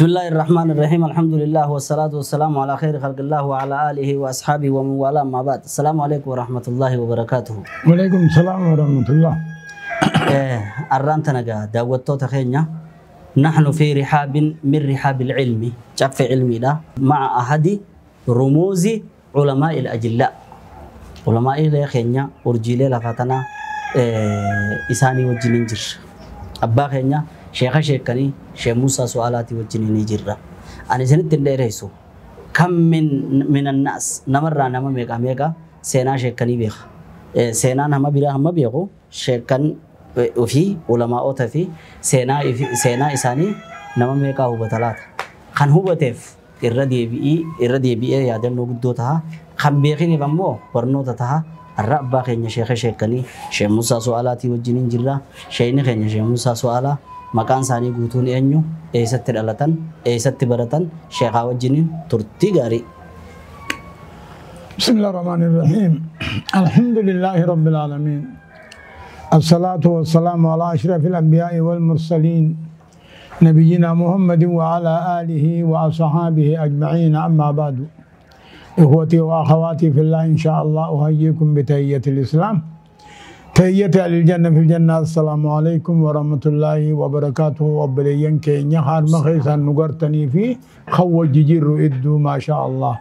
بسم الله الرحمن الرحيم، الحمد لله والصلاة والسلام على خير خلق الله وعلى آله وأصحابه ومن والاه، ما بعد. السلام عليكم ورحمة الله وبركاته. وعليكم السلام ورحمة الله. Arraan tana daawwattoota keenya، نحن في رحاب من رحاب العلم، caffee cilmiidha، مع أحد رموز علماء الأجلاء، علماء keenya urjiilee lafa tanaa isaanii wajjiniin jirra. Abbaa keenya sheeka sheekanii Sheekh Muusaa Su'aalaatii wajjiniin jirra. Ani isinitti hin dheeressu. كم من الناس، namarraa nama meeqa meeqa seenaa sheekanii beeka. Seenaa nama biraa hamma beeku sheekan ofii ulamaa'ota fi seenaa isaanii nama meeqaa hubata laata? Kan hubateef irra deebi'ii irra deebi'ee yaadannoo guddoo ta'a. Kan beekiniif ammoo barnoota ta'a. Har'a abbaa keenya sheeka sheekanii Sheekh Muusaa Su'aalaatii wajjiniin jirra. Sheekni keenya Sheekh Muusaa Su'aalaa maqaan isaanii guutuun eenyu? Eessatti dhalatan? Eessatti baratan? Sheekaa wajjiniin turtii gaarii. بسم الله الرحمن الرحيم، الحمد لله رب العالمين، الصلاة والسلام على أشرف الأنبياء والمرسلين، نبينا محمد وعلى آله وأصحابه أجمعين، أما بعد. إخوتي وأخواتي في الله، إن شاء الله أحييكم بتحية الإسلام، تحية أهل الجنة في الجنة، السلام عليكم ورحمة الله وبركاته. Obboleeyyan keenya harma keessan nu gartanii fi kan jirru iddoo، ما شاء الله.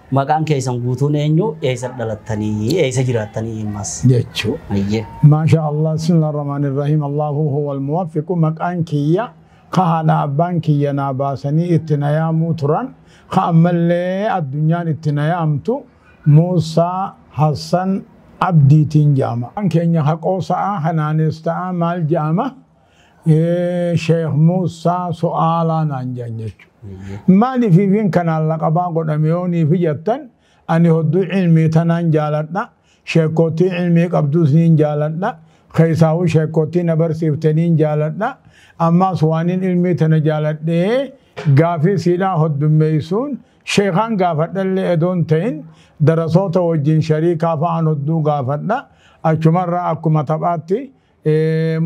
Maqaan keessan guutuun eenyu? Eessa dhalattanii? Eessa jiraattanii ammas? Jechuu. Ayyee. ما شاء الله، بسم الله الرحمن الرحيم، الله هو الموفق. Maqaan kiyya ka haadha abbaan kiyya naa baasanii itti na yaamuu turan, ka ammallee addunyaan itti na yaamtu, Muusaa Hassan Abdiitiin jedhama. Maqaan keenya haqoosa'a hanaanis ta'a maal jedhama? Sheekh Muusaa Su'aalaa naan jedhan jechuudha. Maaliif ifin kanaan laqabaa godhame yooniif jettan, ani hodduu ilmii tanaan jaaladha. Sheekootii ilmii qabdus niin jaaladha. Keessaawuu sheekootii na barsiiftaniin jaaladha. Ammaas waanin ilmii tana jaaladhee gaafii siidhaa hoddummeessuun sheekaan gaafadhallee edoon ta'in darasoota wajjin shariikaa fa'aan hodduu gaafadha. Achumarraa akkuma taphaatti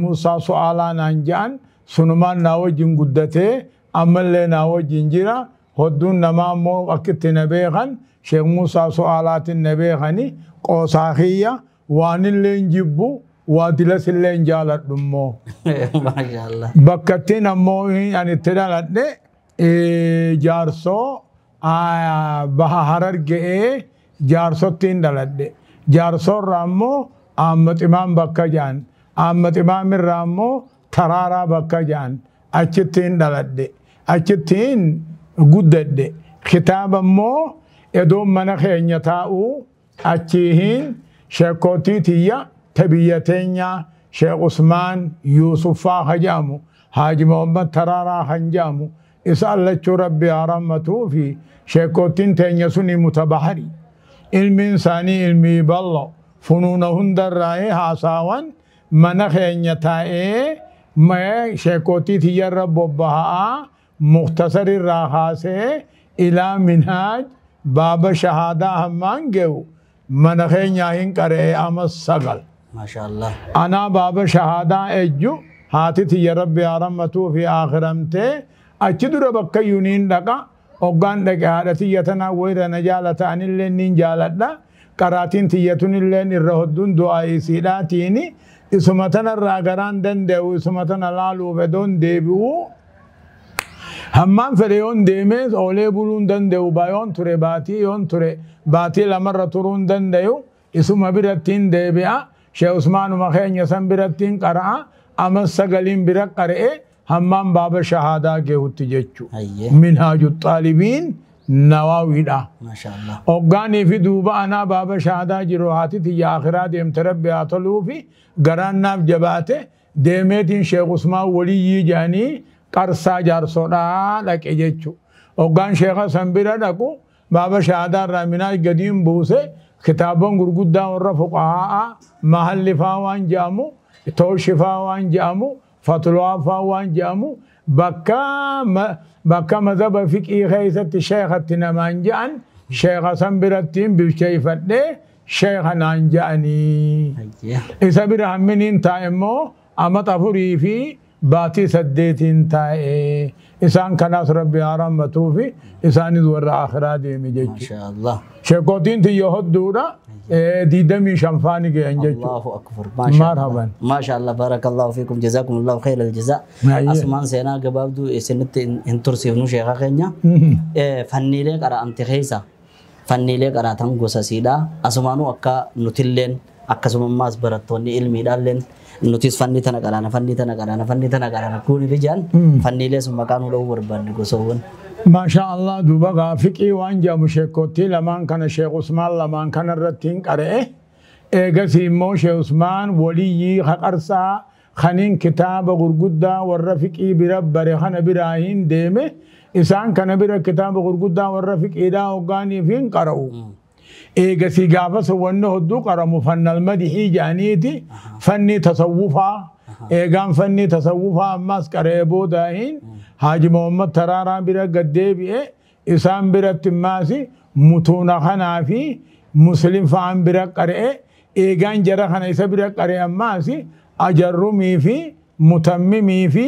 Muusaa Su'aalaa naan jedhan, sunumaan naa wajjin guddatee ammallee naa wajjin jira. Hodduun namaa immoo akkitti na beekan Sheekh Muusaa Su'aalaatiin na beekani. Qoosaa kiyya waanillee hin jibbu, waa dilasillee hin jaaladhu immoo. Maashaallah. Bakka ittiin ammoo ani itti dhaladhe Jaarsoo, baha Hararge'ee Jaarsottiin dhaladhe. Jaarsoorraa immoo Aamma bakka jedhan. Aamma Ximaamirraa immoo Taraaraa bakka jedhan. Achittiin dhaladhe. Achittiin guddadhe. Kitaaba immoo edoon mana keenya taa'uu achiihin sheekootii tiyya ta biyya teenyaa Sheekh Usmaan Yuusuffaa ka jedhamu, Haaji Muhammad Taraaraa kan jedhamu, isa allachuu Rabbi haa rahmatuu fi sheekootiin teenya suni mutabahari. Ilmiin isaanii ilmii bal'oo funuuna hundarraa'ee haasaawan mana keenya taa'ee sheekootii tiyyarra bobbaha'aa muktasarirraa kaasee ilaa minhaaj baaba shahaadaa hammaan ge'u mana keenyaa hin qara'ee ama 9. Maashaallah. Anaa baaba shahaadaa ejju haati tiyya Rabbi haa rahmatuu fi akhiramtee. Achi dura bakka yuuniin dhaqa. Hoggaan dhaqe haadha tiyya tanaa wayira na jaalata, anillee niin jaaladha. Qaraatiin tiyyatunillee irra hodduun du'aa isiidhaatiini isuma tanarraa garaan danda'u isuma tana laaluuf edoon deebi'u. Hammaan fedhe yoon deemee oolee buluu hin danda'u. Yoon ture baatii, yoon ture baatii lamarra turuu hin danda'u. Isuma birattiin deebi'a. Sheekh Usmaanuma keenya san birattiin qara'a. Ama 9n bira qara'e hammaan baaba shahaadaa gehutti jechuu. Minhaaju xaalibiin Nawaawiidha. Maashaallah. Hoggaanii fi duuba anaa baaba shahaadaa jiru haati tiyya akhiraa deemte, Rabbi haa toluu fi garaan naaf jabaate deemeetiin Sheekh Usmaan waliyyii jedhanii Qarsaa Jaarsoodhaa dhaqe jechuu. Hoggaan sheekha san bira dhaqu baaba shahaadaa irraa minaa gadiin buuse, kitaaban gurguddaa warra fuqahaa mahalli faa waan jedhamu, tooshi faa waan jedhamu, fatluwaa faa waan jedhamu, bakka mazhaba fiqii keessatti sheekatti namaan jedhan, sheekha san birattiin bilcheeffadhee sheekha naan jedhanii. Ayyee. Isa bira hamminiin taa'e immoo amata 4 fi Baatii 8 taa'ee isaan kanaas rabbi haa rahmatuu fi isaanis warra akhiraa deeme jechuudha. Maashaallah. Sheekotiin tiyya hodduudha 25 faani gahan jechuudha. Allahu akbar. Maashaallah. Marhaban. Maashaallah barakallahu fiikum jazakumullahu khairal jazaa. Asumaan seenaa gabaabduu isinitti hin tursiifnu sheeka keenya. Fanniilee qara'amte keessa fanniilee qaraatan gosa siidhaa asumaanuu akka nutilleen akkasumammaas barattoonni ilmiidhaalleen nutis fanni tana qaraana fanni tana qaraana fanni tana qaraana kuuni rijaan fanniilee sun maqaan dha'uu barbaanne gosawwan. Maashaa Allah duuba gaafiqii waan jedhamu sheekottii lamaan kana Sheekh Usmaan lamaan kana irratti hin qara'e. Eegasii immoo Sheekh Usmaan waliyyii haqarsaa kaniin kitaaba gurguddaa warra fiqii bira bare kana biraa hin deeme isaan kana bira kitaaba gurguddaa warra fiqiidhaa hoggaaniif hin qara'u. Eegasii gaafas wanni hodduu qaramu fannal madihii jedhaniiti fanni tasawwufaa eegaan fanni tasawwufaa ammas qara'ee boodaahin Haaji Muhammad Taraaraa bira gad deebi'e isaan biratti immaas mutuuna kanaa fi muslim fa'aan bira qara'e eegaan jara kana isa bira qara'e ammaas ajarrumii fi mutammimii fi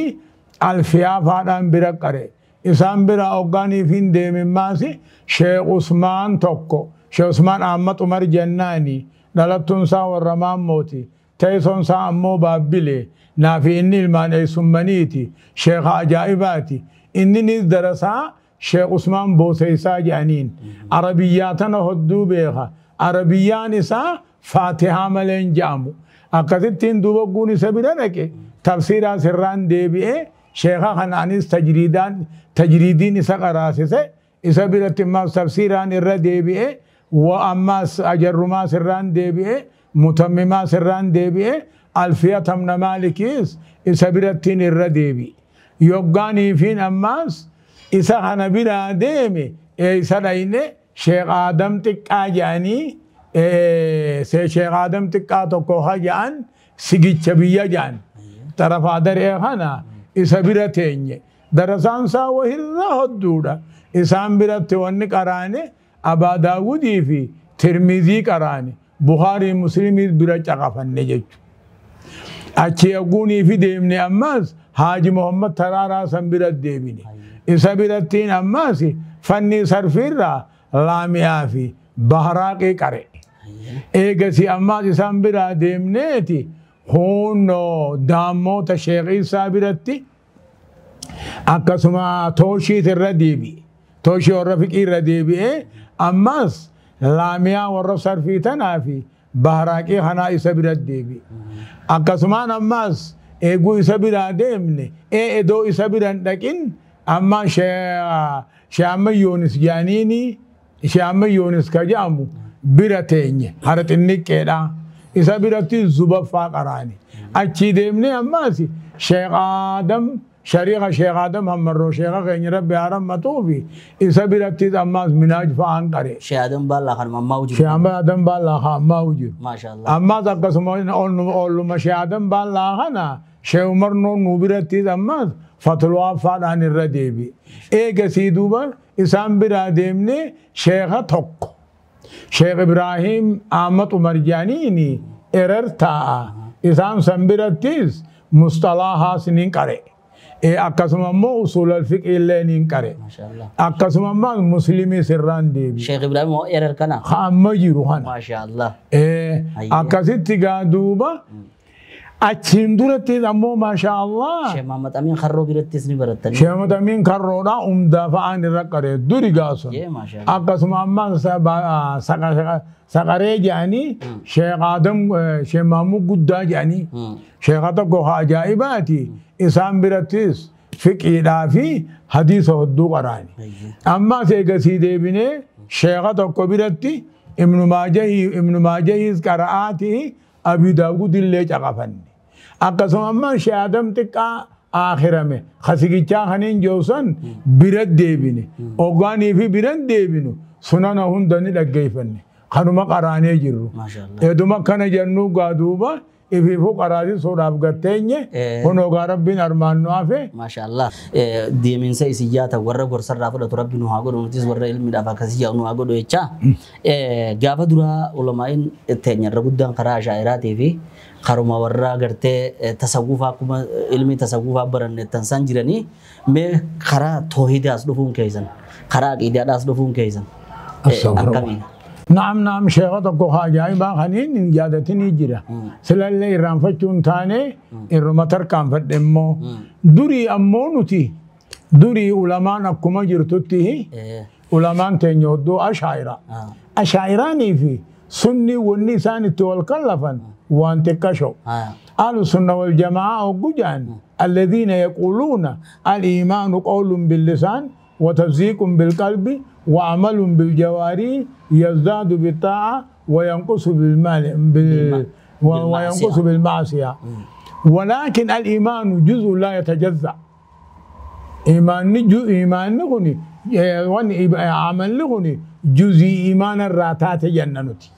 alfiyaa fa'aadhaan bira qara'e isaan bira hoggaaniif hin deemin immaas Sheekh Usmaan tokko Sheekh Usmaan Ahmad Umar jennaani dhalattuun isaa warra maammooti teessoon isaa ammoo baabbilee naafi inni ilmaan eessummaniiti sheekha ajaa'ibaati inninis darasaa Sheekh Usmaan Booseysaa jedhaniin arabiyyaa tana hodduu beeka arabiyyaan isaa faatihaa malee hin jedhamu akkasittiin duuba guun isa bira dhaqe tafsiiraa sirraan deebi'ee sheekha kanaanis tajriidiin isa qaraasise isa biratti immaas tafsiiraan irra deebi'ee wa ammaas ajarrumaa sirraan deebi'ee mutammimaa sirraan deebi'ee alfiya tamna maalikiis isa birattiin irra deebi'e. Yoggaaniifiin ammaas isa kana biraa deeme isa dhayne Sheekh Aadam xiqqaa jedhanii Sheekh Aadam xiqqaa tokko ha jedhan sigicha biyya jedhan tarafaa daree kana isa bira teenye. Darasaan isaa wahirra hodduudha. Isaan biratti wanni qaraane Abaa Daawudii fi Tirmizii qaraane Bukhaarii Muslimii bira caqafanne jechuudha. Achi eeguunii fi deemne ammas Haaji Muhammad Taraaraa san bira deebine. Isa birattiin ammas fanni sarfiirraa laamiyaa fi baharaaqii qare. Eegasii ammas isaan biraa deemneeti hunnoo daammoota Sheekh Isaa biratti akkasuma tooshiit irra deebi'e. Tooshii warra fiqii irra deebi'ee ammas laamiyaa warra sarfii tanaa fi baharaaqii kanaa isa bira deebi'e. Akkasumaan ammas eeguu isa biraa deemne edoo isa bira hin dhaqin amma Sheekh Ahmad Yoonis jedhaniini Sheekh Ahmad Yoonis ka jedhamu bira teenye hara xinniqqeedha. Isa biratti zubaffaa qaraani. Achii deemne ammas Sheekh Aadam shariika Sheekh Aadam hammarroo sheekha keenya rabbi haa rahmatuu fi isa birattis ammas minaaj fa'aan qare. Sheekh Aadam Baallaa kan ammaa jiru. Sheekh Aadam Baallaa kan ammaa jiru. Maashaallah. Ammas akkasuma olluma Sheekh Aadam Baallaa kana Sheekh Umar Nuur birattis ammas fatulwaa faadhaan irra deebi'e. Eegasii duuba isaan biraa deemne sheekha tokko. Sheekh Ibraahim Ahmad Umar jedhaniini erer taa'a. Isaan san birattis musxalaahaas ni qare. Akkasuma immoo usuul alfiqii illee ni qare. Maashaallah. Akkasuma immoo muslimii sirraan deebi'e. Sheekh Ibraahim moo erer kana? Ha amma jiru kana. Maashaallah. Akkasitti gaa duuba achiin duratti ammoo maashaallah. Sheekh Muhammad Amiin Karroo birattis ni barattanii. Sheekh Muhammad Amiin Karroodhaa umdaa fa'aan irra qaree duri gaasun. Maashaallah. Akkasuma ammaa saqaree jedhanii Sheekh Aadam Sheekh Mahmud Guddaa jedhanii sheekha tokko haa ajaa'ibaati isaan birattis fiqiidhaa fi hadiisa hodduu qaraani. Ammas eegasii deebinee sheekha tokko biratti Ibnu Maajahiis qara'aatii Abi Daawud illee caqafanne. Akkasuma ammaa Sheekh Aadam xiqqaa aakhirame kasigichaa kaniin joosan bira deebine. Hoggaanii fi bira deebinu sunana hunda ni dhaggeeffanne. Kanuma qaraanee jirru. Maashaallah. Eduma kana jennu gaa duuba Ifiifuu qaraasisuudhaaf gatteenye kunoo gaa Rabbiin armaan nu hafe. Maashaallah. Deeminsa isin yaata warra gorsarraa fudhatu Rabbi nu haa godhu, nutis warra ilmiidhaaf akkasii yaa'u nu haa godhu jecha. Gaafa duraa ulamaa'in teenyarra guddaan karaa ashaa'iraatii fi karuma warra gartee tasawwufaa akkuma ilmi tasawwufaa baranne tan san jiranii, mee karaa toohidaas dhufuun keessan, karaa aqiidaadhaas dhufuun keessan akkamiin? Naam, naam, sheekha tokko ajaa'ibaa kaniin hin yaadatinii jira. Silallee irraanfachuun taane irruma tarkaanfadhe immoo. Durii ammoo nuti durii ulamaan akkuma jirtutti ulamaan teenya hodduu ashaa'ira. Ashaa'iraanii fi sunni wanni isaan itti wal kallafan waan xiqqasho. Ahlu sunna wal jamaa hoggu jedhan alladhiina yaquuluuna al-iimaanu qawlun billisaan wa tasdiiqun bilqalbi وعمل بالجوارح يزداد بالطاعة وينقص بالمال وينقص بالمعصية، ولكن الإيمان جزء لا يتجزأ. إيمان إيمان نغني عمل نغني جزء إيمان الراتات جننتي.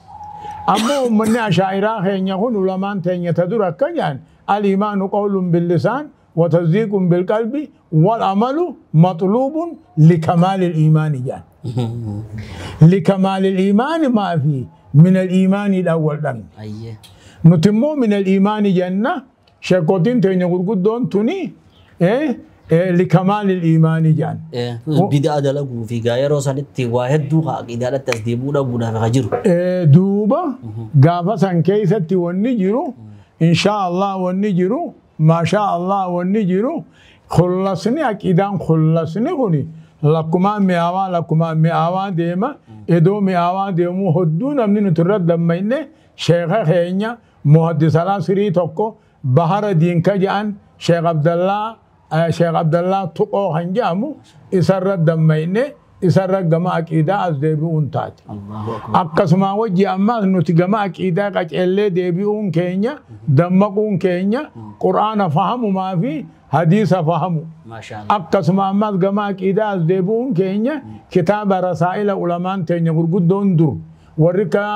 أما من أشاعرة يقول علماء تدرك كجان الإيمان قول باللسان وتصديق بالقلب والعمل مطلوب لكمال الإيمان جان. لكمال الإيمان ما فيه من الإيمان الأول دم. نتمو من الإيمان جنة شكوتين تين يقول قدون توني إيه لكمال الإيمان جان. بدأ دلقوا في غيره سنتي واحد دوغا إذا لا تصديقون أبونا في غجر. دوبا قافة سنكيسة ونجرو إن شاء الله ونجرو ما شاء الله ونجرو خلصني أكيدان خلصني غني لكما مياوا لكما مياوا ديما إدو مياوا ديمو هدونا من ترد لما إنه شيخ خينيا محدث العصري توكو بحر دين كجان شيخ عبد الله شيخ عبد الله تقو هنجامو إسرد لما إنه إسرد جماعة أكيدا أزدبيون تات. أقسم وجه أما نتجمع أكيدا قد اللي دبيون كينيا دمقون كينيا قرآن فهموا ما في حديث فهموا. ما شاء الله. أقسم أما جماعة أكيدا أزدبيون كينيا كتاب رسائل علماء تينيا قرقود دور وريكا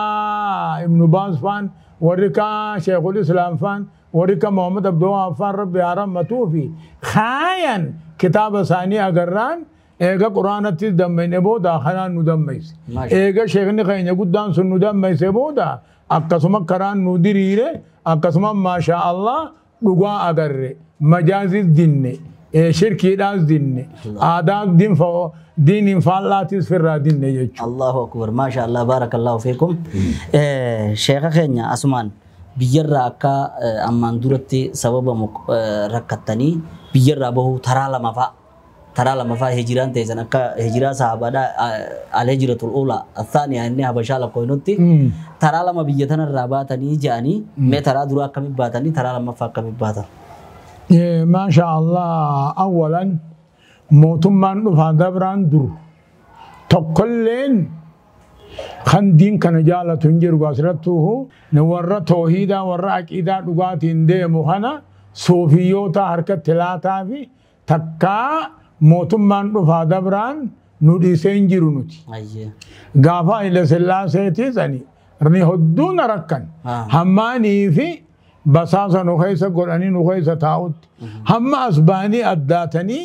ابن باز فان وريكا شيخ الإسلام فان وريكا محمد عبد الوهاب فان ربي عرم متوفي خاين كتاب ثاني أجران إيجا قرآن تدمين بودا خلان ندميس إيجا شيخني خين قدام سن ندميس بودا أقسم كران نديره أقسم ما شاء الله لغة أجر مجاز الدين شركي داز دين آداب دين فو دين فالات سفر دين يجوا. الله أكبر ما شاء الله بارك الله فيكم. شيخ خينيا أسمان بيجرا أكا أمان دورتي سبب ركتني بيجرا به ترى لما فا ترى لما فا هجران تيزن أكا هجرة صحابة الهجرة الأولى الثانية إنها بشالة كوينوتي ترى لما بيجتنا الرابعة تاني جاني ما ترى درا كم باتني ترى لما فا كم باتا. ما شاء الله أولا موتمان فادبران درو تقلين خندين كان جالة تنجر قاسرته نورا توحيدا ورا أكيدا لغاتين دي مخنا صوفيوتا حركة تلاتا في تكا موتمان فادبران نديسين جرونتي. غافا إلى سلاسة زني رني هدون ركن هماني في بساسا نخيسة قرآني نخيسة تاوت هم أسباني أداتني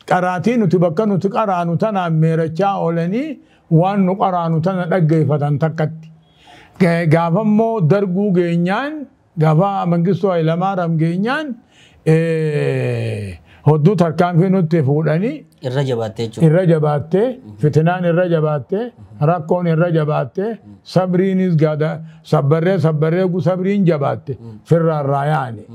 قراتي نتبكى نتقرأ نتنا ميرتشا أولني وان نقرأ نتنا لقي فتن تكت غافا مو درقو جينيان غافا منقصو إلى مارم جينيان هدو تركان في نتفورني الرجبات فتنان الرجبات ركون الرجبات صبرين قادا صبري صبري وقو صبرين جبات فر الراياني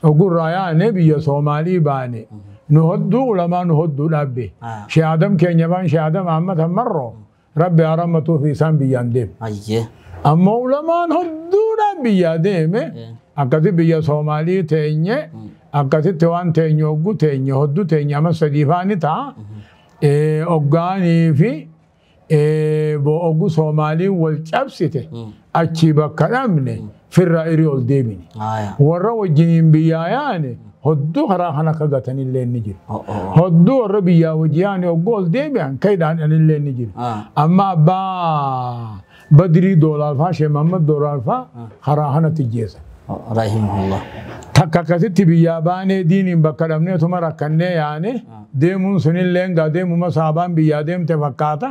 وقول راياني بيا صومالي باني نهدو لما نهدو لبي شي آدم كين يبان شي آدم عمتها مرة ربي أرمته في سان بيان ديم. أما لما نهدو لبي يا ديم أكتب بيا صومالي تيني أكتب توان تيني وقو تيني هدو تيني أما صديفاني تا أوغاني في بو صومالي والجبسته أتشي بكلامني في الرأي والديمني ورا وجين بياني هدو خراخنا كغتني اللي نجي هدو الربيا وجياني وقول ديبان كيدان اللي نجي أما با بدري دولار فا شي محمد دولار فا خراخنا تجيسا. Rahimahullah. Takka akkasitti biyyaa baanee diiniin bakka dhabnee tuma rakkannee yaane deemuun sunillee gaa deemuma saabaan biyyaa deemte fakkaata.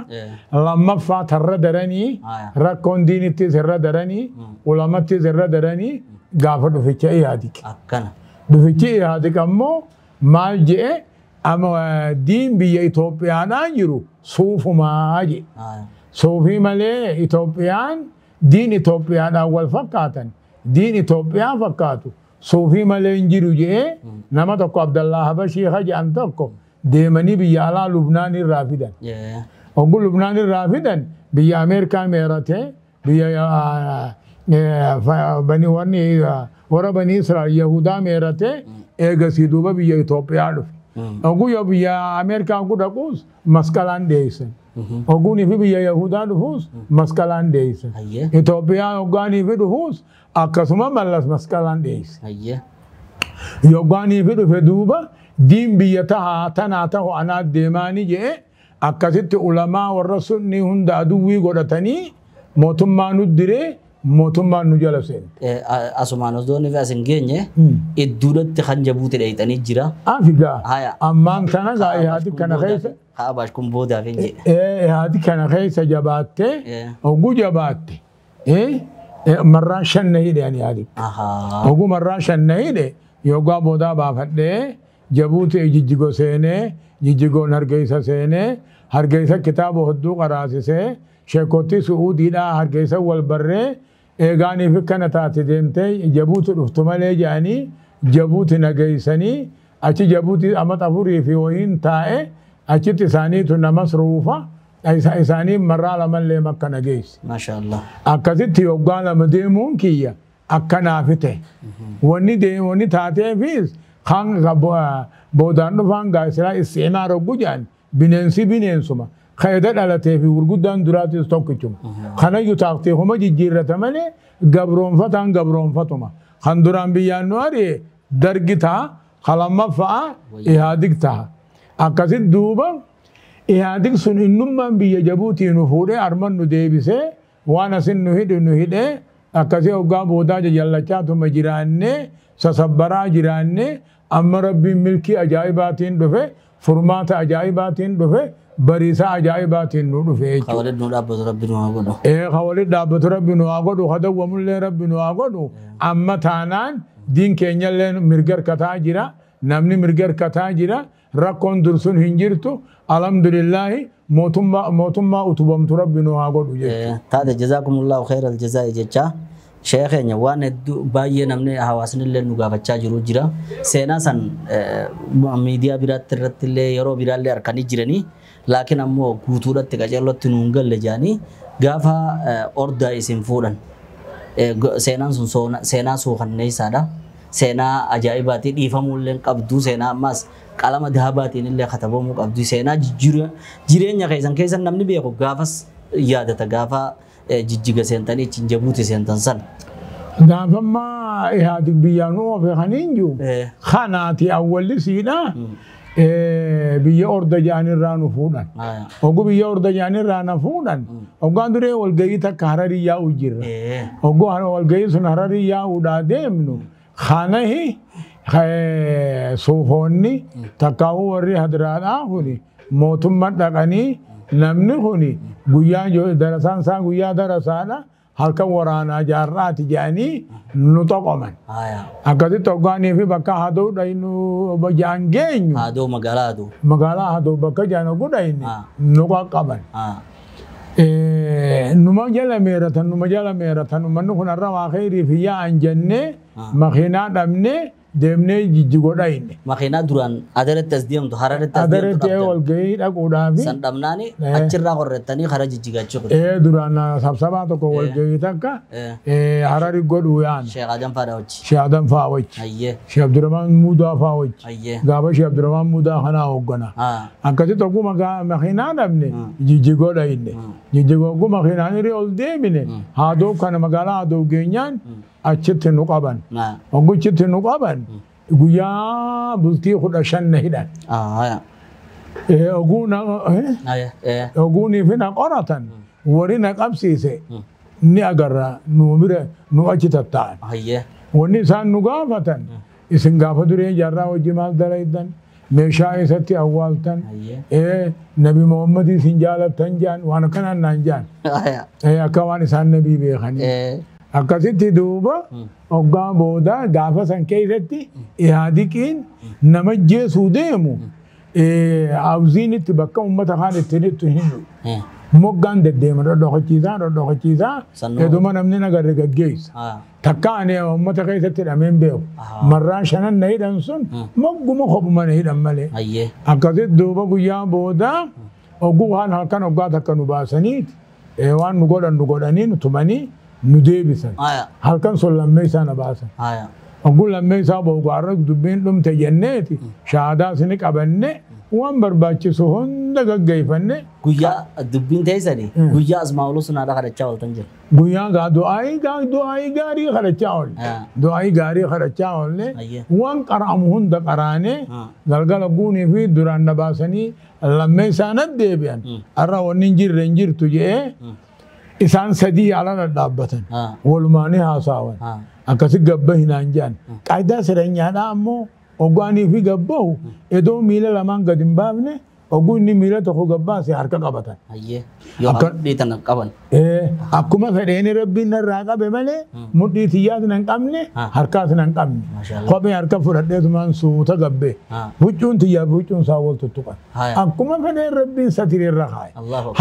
Lammaffaa tarra daranii rakkoon diinittis irra daranii ulamattis irra daranii gaafa dhuficha Ihaadig. Akkana. Dhufichi Ihaadig ammoo maal je'e amma diin biyya Itoophiyaadhaan jiru suufumaa je'e. Suufii malee Itoophiyaan diin Itoophiyaadhaan wal fakkaatan diin Itoophiyaa fakkaatu suufii malee hin jiru je'ee nama tokko Abdallaa Habashii jedhan tokko deemanii biyya alaa Lubnaan irraa fidan. Oguu Lubnaan irraa fidan biyya Ameerikaa meeratee biyya warra banii Israa'el Yahudaa meeratee eegasii duuba biyya Itoophiyaa dhufe. Oguu yoo biyya Ameerikaa oguu dhaquus masqalaan dhiyeessan. Oguunii fi biyya Yahudaa dhufuus masqalaan dhiyeessan. Itoophiyaa hoggaanii fi dhufuus akkasuma Mallas masqalaan dhiyeesse. Yoggaanii fi dhufe duuba diin biyya tahaa tanaa tahu anaa deemaanii je'e akkasitti ulamaa warra sunnii hunda aduwwii godhatanii mootummaa nu diree mootummaan nu jala seente. Asumaan osoo inni as hin geenye idduudhatti kan jabuuti dheeyxanii jira. Afigaa ammaan tana gaa Ihaadi kana keessa. Abaash kun boodaaf hin jedhe. Ihaadi kana keessa jabaattee oguu jabaatte marraa shan na hidhe ani Ihaadi. Oguu marraa shan na hidhe yoggaa boodaa baafadhee jabuuti jijjigo seenee jijjigoon Hargeysa seenee Hargeysa kitaaba hedduu qaraasisee sheekottii Su'uudiidhaa Hargeysa wal barree eegaaniif kana taate deemtee jabuuti dhuftu malee jedhanii jabuuti nageessanii achi jabuuti amata 4 fi wayiin taa'e achitti isaaniitu namas ruufa isaanii marraa lamallee makka nageesse. Maashaallah. Akkasitti yoggaa lama deemuun kiyya akkanaafi ta'e. Wanni taateefis kan boodaan dhufaan gaasiraa isti'imaa roggu jedhan bineensi bineensuma. Kaayida dhalatee fi gurguddaan duraatis tokkichuma. Kanayyuu taaktiifuma jijjiirrata malee gabroonfataan gabroonfatuma. Kan duraan biyyaan nu ari'e dargi ta'a, kan lammaffaa Ihaadig ta'a. Akkasitti duuba Ihaadig sun innummaan biyya jabuutii nu fuudhee arman nu deebisee waan asin nu hidhe nu hidhee akkasii hoggaa boodaa jajallachaatuma jiraannee sasabbaraa jiraannee amma rabbiin milkii ajaa'ibaatiin dhufe furmaata ajaa'ibaatiin dhufe bariisaa ajaa'ibaatiin nu dhufe jechuudha. Ka walitti nu dhaabbatu rabbi nu haa godhu. Ka walitti dhaabbatu rabbi nu haa godhu ka dawwamullee rabbi nu haa godhu amma taanaan diin keenyallee mirga harkataa jira namni mirga harkataa jira rakkoon dursun hin jirtu alhamdulillaahi mootummaa utubamtu rabbi nu haa godhu jechuudha. Taate jazaakumullahu khairal jazaa'i jecha sheekeenya waan hedduu baay'ee namni hawaasni illee nu gaafachaa jiru jira. Seenaa san miidiyaa biraatti irratti illee yeroo biraallee harkanii jiranii laakiin ammoo guutuudhatti qaceellotti nu hin galle jedhanii gaafa ordaa isin fuudhan. Seenaan sun seenaa suukanneessaadha. Seenaa ajaa'ibaatii dhiifamuu illee qabdu seenaa ammas qalama dahabaatiin illee katabamuu qabdu seenaa jireenya keessan keessan namni beeku gaafas yaadata gaafa jijjiga seentanii ittiin jabuuti seentan san. Gaafammaa Ihaadig biyyaan nu oofe kan hin jiru kanaati awwalli siidha biyya orda jedhanirraa nu fuudhan. Oguu biyya orda jedhanirraa na fuudhan oggaan duree walgahii takka Hararii yaa'u jirra. Oguu walgahii sun Hararii yaa'uudhaa deemnu kanahi suufoonni takkaawuu warri hadiraadhaa kuni mootummaa dhaqanii namni kuni guyyaa darasaan isaa guyyaa darasaadha halkan waraanaa jaarraati jedhanii nu xoqoman. Akkasitti hoggaanii fi bakka hadoo dhaynu jedhan geenyu. Hadoo magaalaa hadoo. Magaalaa hadoo bakka jedhan oguu dhayne nu qaqqaban. Numa jala meeratan numa jala meeratan uummanni kun har'a waa khayrii fi yaa'an jennee makiinaa dhabnee deemnee jijjigoo dhayne. Makiinaa duraan adaretti as deemtu Hararetti as deemtu Adaretti walgahii dhaquudhaafi. San dhabnaani achirraa qorrettanii hara jijjigachuu. Duraan sabsabaa tokko walgahii takka Harari godhuu yaana. Sheekh Adam fa'aa wajji. Sheekh Adam fa'aa wajji. Sheekh Abdurrahmaan Muudaa fa'aa wajji. Gaafa Sheekh Abdurrahmaan Muudaa kanaa hooggana. Akkasitti oguu makiinaa dhabne jijjigoo dhayne. Jijjigoo oguu makiinaan irra ol deemine haadoo kana magaalaa haadoo geenyaan achitti nu qaban. Ogguchitti nu qaban guyyaa bultii 15 na hidhan. Oguunii fi na qoratan warri na qabsiise ni agarra nu bira nu achi tatta'an. Wanni isaan nu gaafatan isin gaafa duree jaarraa hojii maal dalaydan meeshaa eessatti awwaaltan Nabi Muhammad isin jaalattan jaan waan akkanaan naan jaan. Akka waan isaan nabii beekanii. Akkasitti duuba hoggaa booda gaafa san keessatti Ihaadiqiin nama jeesuu deemu awziinitti bakka uummata kaan ittiin itti hin moggaan deddeema dhodhokachiisaa heduma namni nagarre gaggeessa. Takka ani uummata keessatti hidhameen beeku. Marraan shanan na hidhan sun mogguma kophuma na hidhan malee. Akkasitti duuba guyyaa booda oguu waan halkan hoggaa takka nu baasaniiti waan nu godhan nu godhanii nu tumanii nu deebisan. Halkan sun lammeessaa na baasan. Oguu lammeessaa boogaarra dubbiin dhumte jenneeti shaadaa isini qabanne waan barbaachisu hunda gaggeeffanne. Guyyaa dubbiin teessanii guyyaa asmaa'uluu sunaadha kadhachaa ooltan jira. Guyyaa gaa du'aayii gaarii kadhachaa oolle. Du'aayii gaarii kadhachaa oolle waan qara'amu hunda qaraanee galgala guunii fi duraan na baasanii lammeessaa na deebi'an. Har'a wanni hin jirre hin jirtu jedhee isaan sadii ala dhadhaabbatan. Walumaanii haasaawan. Akkasi gabba hinaan jedhan. Qaayidaa siranyaadhaa ammoo oggaanii fi gabbahu iddoo miila lamaan gad hin baafne oguu inni miila tokko gabbaase harka qabatan. Yoo mudhii tana qaban. Akkuma fedheeni rabbiin narraa qabe malee mudhii tiyyaas nan qabne harkaas nan qabne. Kophee harka fudhadheetumaan suuta gabbee huccuun tiyyaa fi huccuun isaa wal tuttuqan. Akkuma fedheen rabbiin satireerra kaaye.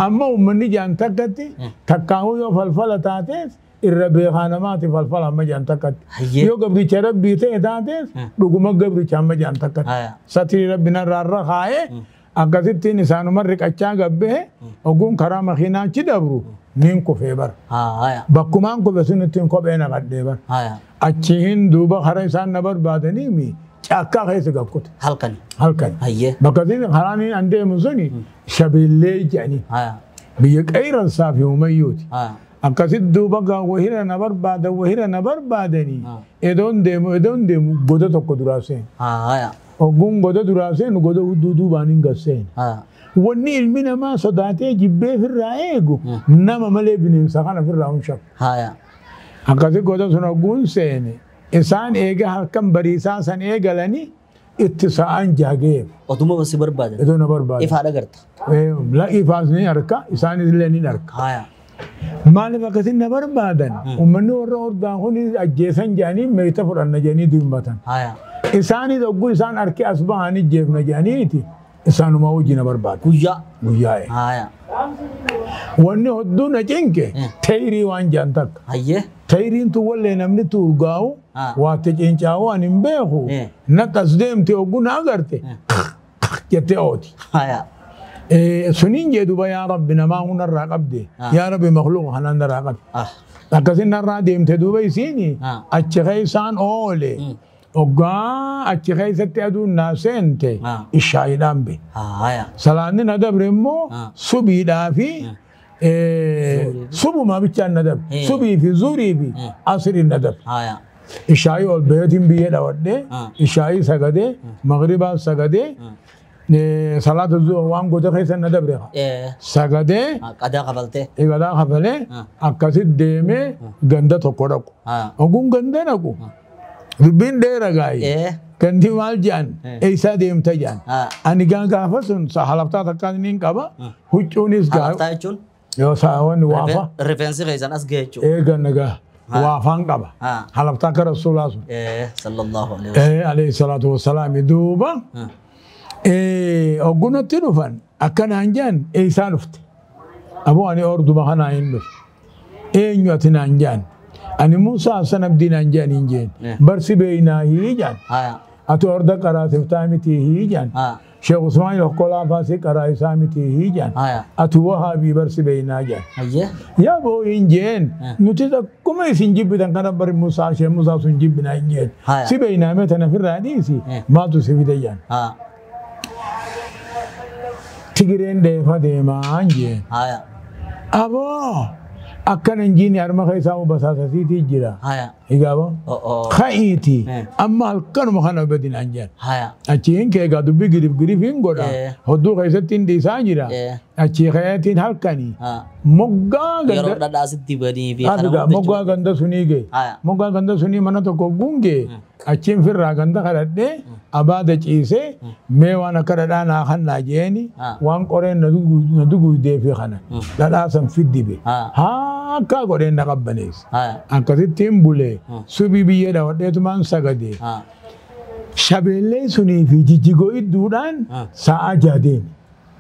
Hamma uummanni jaan takkatti takkaahuu yoo falfala taatees irra beekaa namaati falfala amma jaan takkatti. Yoo gabricha rabbii ta'e taatees dhuguma gabricha amma jaan takkatti. Satirii rabbi narraarra kaayee akkasittiin isaanuma riqachaa gabbee oguun karaa makiinaa achi dabru niin kufee bara. Bakkumaan kufe sunittiin kophee naqadhee bara. Achiin duuba karaa isaan na barbaadanii caakkaa keessa gakkute. Halkan. Halkan. Bakka karaan an deemu suni shabeellee jedhanii biyya qeerransaa fi umayyooti. Akkasitti duuba gaa wahira na barbaadan wahira na barbaadanii edoon deemu goda tokko duraa seenu. Ogguun goda duraa seenu goda hudduu duubaan hin gasseenu. Wanni ilmi namaa sodaatee jibbee ofirraa eegu nama malee bineensa kana ofirraa hin shakku. Akkasitti goda sun ogguun seene isaan eega halkan bariisaa san eegalanii itti sa'aan jaageef. Otuma si barbaadan. Idoo na barbaadan. Ifaadha garta. Ifaas ni arka isaanis illee ni arka. Maaliif akkasiin na barbaadan? Uummanni warra ordaan kun ajjeesan jedhanii meeshaa fudhanna jedhanii dubbatan. Isaanis ogguu isaan harki as bahanii jeefna jedhaniiti isaanuma hojii na barbaadu. Guyyaa. Guyyaa. Wanni hedduu na cinqe teeyirii waan jedhan takka. Teeyiriin tun wallee namni tuurgaa'u waatti cincaa'u ani hin beeku naqas deemte ogguu na agarte jettee ooti. Suniin jee duuba yaa Rabbi namaa hundarraa qabde yaa Rabbi makhluuqa kana narraa qabde. Akkasin narraa deemte duuba isiin achi keessaan oole oggaa achi keessatti aduun naa seente ishaayiidhaan be. Salaanni na dabre immoo subiidhaa fi subumaa bichaan na dabre subii fi zurii fi asiriin na dabre. Ishaayii ol baheetiin biyyee dhawadhee ishaayii sagadee magribaas sagadee salaata waan goota keessa na dabre sagadee qadaa kafaltee qadaa kafalee akkasitti deemee ganda tokko dhaqu. Oguun ganda dhaqu dubbiin dheera gaa'ee gandi maal jedhan eessaa deemta jedhan ani gaafa sun halaftaa takkaan niin qaba huccuunis gaa. Halaftaa jechuun? Yoo saawwan waafa. Rifeensi keessan as ga'e jechuudha. Eega nagaa. Waafaan qaba. Halaftaa akka rasuulaa sun. Sallallahu alaihi wasallam. Alayhi salaatu wassalaam duuba. Oggunatti dhufan akkanaan jedhan eessaa dhufte. Aboo ani orduma kanaa hin dhufe. Eenyu ati naan jedhan. Ani Musaa Hassan Abdii naan jedhan hin jeen. Barsi beeynaa hii jedhan. Ati orda qaraasiftaa miti hii jedhan. Sheekh Usmaan Okkolaa faasii qaraa isaa miti hii jedhan. Ati wahaabii barsi beeynaa jedhan. Yaa boo hin jeen. Nuti akkuma isin jibbitan kana bari Musaa Sheekh Musaa sun jibbinaa hin jeen. Si beeynaa mee tana ofirraa dhiisi maaltu si fide jedhan. Tigireen dheefa deemaa jeen. Aboo Akkan injiini harma keessaa basaasasiitii jira. Egaaba. Ka'iiti. Amma halkanuma kana badin an jedhan. Achiin kee egaa dubbii girif girif hin godha. Hodduu keessatti hin dhiisaa jira. Achii ka'eetiin halkanii. Moggaa ganda. Yeroo dhadhaasitti banii fi kana Moggaa ganda sunii gee. Moggaa ganda sunii mana tokko gungee. Achiin firraa ganda kadhadhee abaada ciisee mee waan akka dhadhaa naa kannaa jeeni waan qoreen na duguudee fi kana dhadhaa san fiddibe. Haa akka godheen na qabbaneesse. Akkasittiin bulee subii biyyee dhawadheetumaan sagadee. Shabeellee sunii fi jijjigoo idduudhaan sa'a jaha deeme.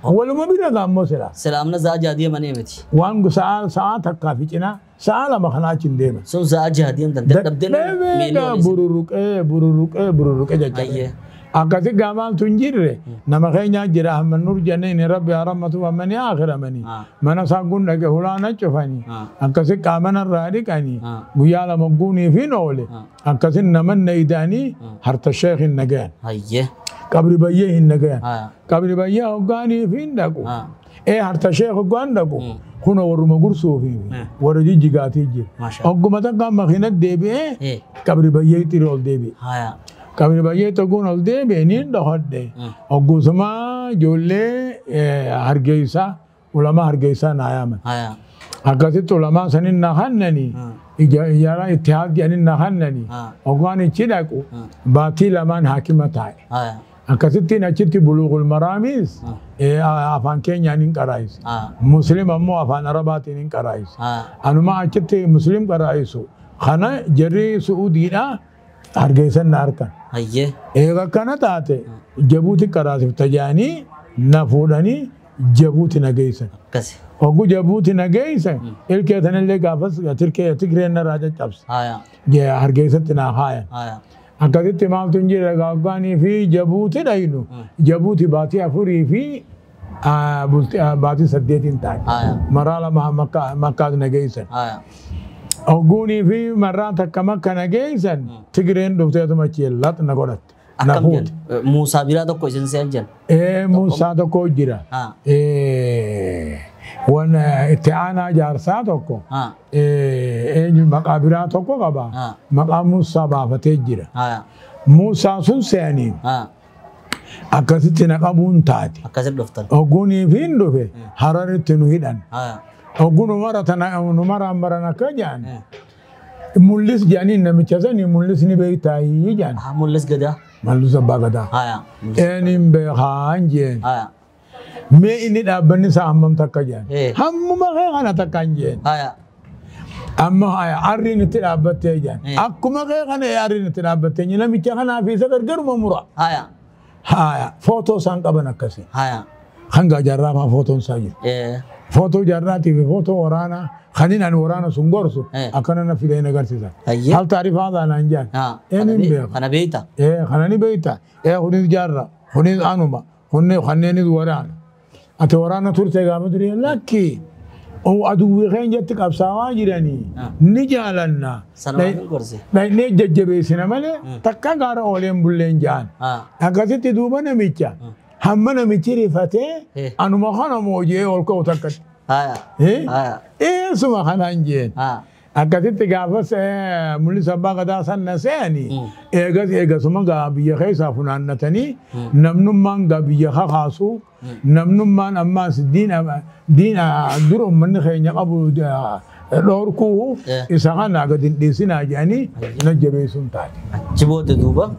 Waluma bira gaammoo sila. Silaamna sa'a jaha deemanii miti. Waan sa'a takkaa fi cinaa sa'a lama kanaa achi hin deeman. Sun sa'a jaha deemtan dadhabdee miilii bururuqee bururuqee bururuqee jajjabe. Akkasi gaamaaltu hin jirre nama keenyaa jira hamma nur jenneen rabbi harammatu hammanii akhiramanii mana isaa gun dhaqe hulaana cufanii akkasi qaamana irraa dhiqanii guyyaa lama guunii fi oole akkasi namanna ida'anii harta sheekh hin nagayan. Qabri bayyee hin nagayan. Qabri bayyee hoggaanii fi hin dhaqu. Harta sheekh hoggaan dhaqu. Kun warruma gursuu fi warra jijjigaatii jira. Hogguma takka makiina deebi'ee qabri bayyee xiri ol deebi'e. Qabri bayyee tokkoon ol deebi'e ni dhohodhe. Hoggusuma ijoollee hargeysaa ulamaa hargeysaa naa yaaman. Akkasitti ulamaa sanin na hannanii ijaara ittihaad jedhanii na hannanii hoggaan ichi dhaqu baatii lamaan haakima taa'e. Akkasittiin achitti buluuqul maraamiis afaan keenyaan hin qaraayise. Muslim ammoo afaan arabaatiin hin qaraayise. Anuma achitti muslim qaraayisu kana jarri Su'uudiidhaa hargeysan na harkan. Eega akkana taate Jabuuti qaraasifta jedhanii na fuudhanii Jabuuti na geessan. Oggu Jabuuti na geessan ilkee tanillee gaafas Tigreen narraa caccabse. Hargeessatti naa haayan. Akkasitti maaltu hin jirre gaafgaanii fi Jabuuti dhaynu Jabuuti baatii 4 fi baatii 8 taate. Maraa lama makkaas na geessan. Ogguunii fi marraa takka makka na geessan Tigreen dhufteetuma achi lax na godhatte. Akkam jedhu Muusaa biraa tokko isin seen jedhu. Muusaa tokko jira. Waan itti aanaa jaarsaa tokko eenyu maqaa biraa tokko qaba. Maqaa Muusaa baafatee jira. Muusaa sun se'anii akkasitti na qabuun taate. Akkasitti dhuftan. Ogguunii fi hin dhufe Hararitti nu hidhan. Oggu nu maraan maran akka jedhan. Mul'is jedhanii namicha sanii mul'is ni beektaayii jedhan. Mul'is gadaa. Mul'is abbaa gadaa. Eenyuun beekaan jeen. Mee inni dhaabbanni isaa hammam takka jedhan. Hammuma kee kana takka hin jeen. Amma arriin itti dhaabbattee jedhan. Akkuma kee kana arriin itti dhaabbattee namicha kanaa fi isa gargaruma mura. Footoo isaan qaban akkasii. Hanga jaarraa fa'aa footoon isaa jiru. Footoo jaarraatii fi footoo waraanaa kanin ani waraana sun gorsu akkana na fidee na agarsiisan. Hal taarifaa taanaan jedhan. Eenyuun beeka. Kana beekta. Kana ni beekta. Kunis jaarraa kunis anuma kanneenis waraana. Ati waraana turte gaafa ture lakki aduwwi keenyatti qabsaawaa jiranii ni jaalanna. Dhaqnee jajjabeessina malee takka gaara ooleen bulleen ja'an. Akkasitti duuba namicha hamma namichi rifatee anuma kana moojee ol ka'u takkatti. Eessuma kanaan jeen. Akkasitti gaafas mul'isa abbaa gadaa san na se'anii eegas eegasuma gaa biyya keessaa funaannatanii namnummaan gaa biyya kakaasu namnummaan ammaas diina dur uummanni keenya qabu dhoorkuu isa kana gadi hin dhiisinaa jedhanii na jabeessuun taate. Achi booda duuba.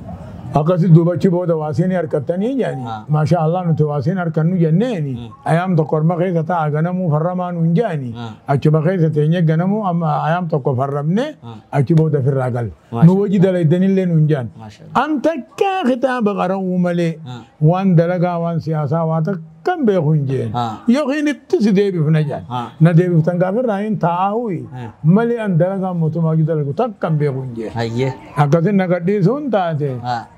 Akkasi duuba achi booda waasiin harkattanii jedhanii maashaa Allah nuti waasiin harkannu jenneeni ayaam tokko orma keessa ta'a ganamuu farramaa nuun jedhanii achuma keessa teenyee ganamuu amma ayaam tokko farramne achi booda ofirraa galle. Nu hojii dalaydanillee nuun jedhan. An takkaa kitaaba qara'uu malee waan dalagaa waan siyaasaa waa takka hin beeku hin jeen. Yookiin itti si deebifna jedhan. Na deebiftan gaafirraa hin taa'aa malee an dalagaa mootummaa hojii dalagu takka hin beeku hin jeen. Akkasi na gadhiisuun taate.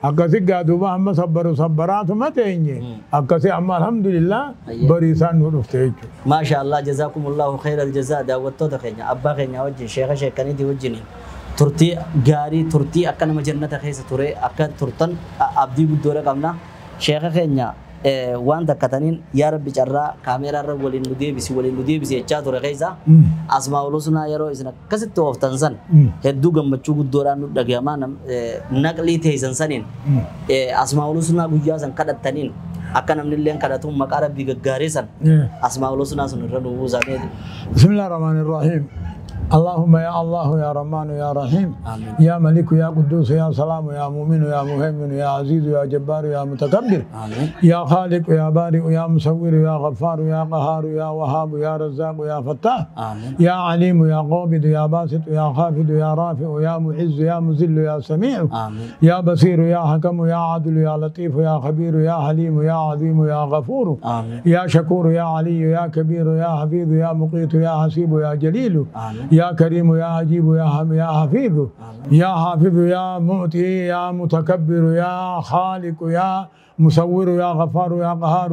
Akkasi gaa duuba amma sabbaru sabbaraatuma teenye. Akkasi amma alhamdulillah bariisaan nu dhufte jechuudha. Maasha Allah jazaakumullahu khairal jazaa daawwattoota keenya abbaa keenya wajjin sheeka sheekaniitii wajjin turtii gaarii turtii akka nama jannata keessa ture akka turtan abdii guddoodha qabna. Sheeka keenya Waan takkataniin yaa Rabbi carraa kaameeraarra waliin nu deebisi waliin nu deebisi jechaa ture keessa Asmaa'ul Husnaa yeroo isin akkasitti ooftan san hedduu gammachuu guddoodhaan nu dhagayamaa naqlii teessan saniin Asmaa'ul Husnaa guyyaa san kadhattaniin akka namni illee kadhatuun maqaa Rabbii gaggaarii san Asmaa'ul Husnaa sun irra nu buusamee. بسم الله الرحمن الرحيم. اللهم يا الله يا رحمن يا رحيم. آمين. يا ملك يا قدوس يا سلام يا مؤمن يا مهيمن يا عزيز يا جبار يا متكبر. آمين. يا خالق يا بارئ يا مصور يا غفار يا قهار يا وهاب يا رزاق يا فتاح. آمين. يا عليم يا قابض يا باسط يا خافض يا رافع يا معز يا مذل يا سميع. آمين. يا بصير يا حكم يا عدل يا لطيف يا خبير يا حليم يا عظيم يا غفور. آمين. يا شكور يا علي يا كبير يا حفيظ يا مقيت يا حسيب يا جليل. آمين. يا كريم يا عجيب يا يا حفيظ. يا حافظ يا مؤتي يا متكبر يا خالق يا مصور يا غفار يا قهار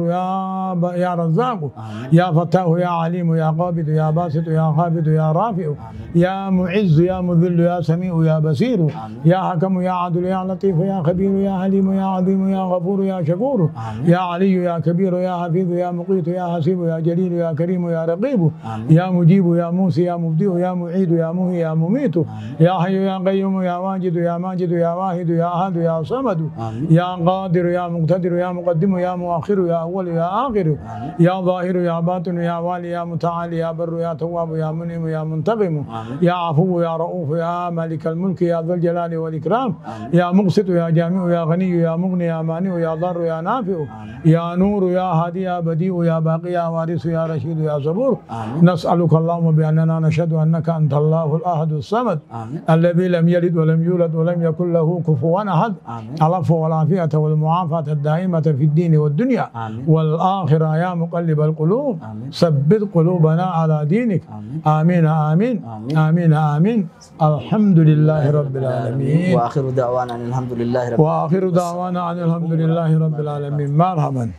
يا رزاق. آمين. يا فتاه يا عليم يا قابض يا باسط يا خافض يا رافع. يا معز يا مذل يا سميع يا بصير. آمين. يا حكم يا عدل يا لطيف يا خبير يا حليم يا عظيم يا غفور يا شكور. آمين. يا علي يا كبير يا حفيظ يا مقيت يا حسيب يا جليل يا كريم يا رقيب. آمين. يا مجيب يا موسي يا مبدئ يا معيد يا مهي يا مميت. يا حي يا قيوم يا واجد يا ماجد يا واحد يا أحد يا صمد. آمين. يا قادر يا مقتدر يا مقدم يا مؤخر يا أول يا آخر. آمين. يا ظاهر يا باطن يا والي يا متعالي يا بر يا تواب يا منعم يا منتقم. آمين. يا عفو يا رؤوف يا مالك الملك يا ذا الجلال والإكرام. آمين. يا مقسط يا جامع يا غني يا مغني يا مانع يا ضار يا نافع. آمين. يا نور يا هادي يا بديع يا باقي يا وارث يا رشيد يا صبور. آمين. نسألك اللهم بأننا نشهد أنك أنت الله الأحد الصمد. آمين. الذي لم يلد ولم يولد ولم يكن له كفوا أحد. آمين. العفو والعافية والمعافاة الدائمة في الدين والدنيا. آمين. والآخرة يا مقلب القلوب. آمين. ثبت قلوبنا على دينك. آمين. آمين آمين. آمين. آمين آمين. الحمد لله رب العالمين. وآخر دعوانا أن الحمد لله رب وآخر دعوانا أن الحمد لله رب العالمين. مرحبا.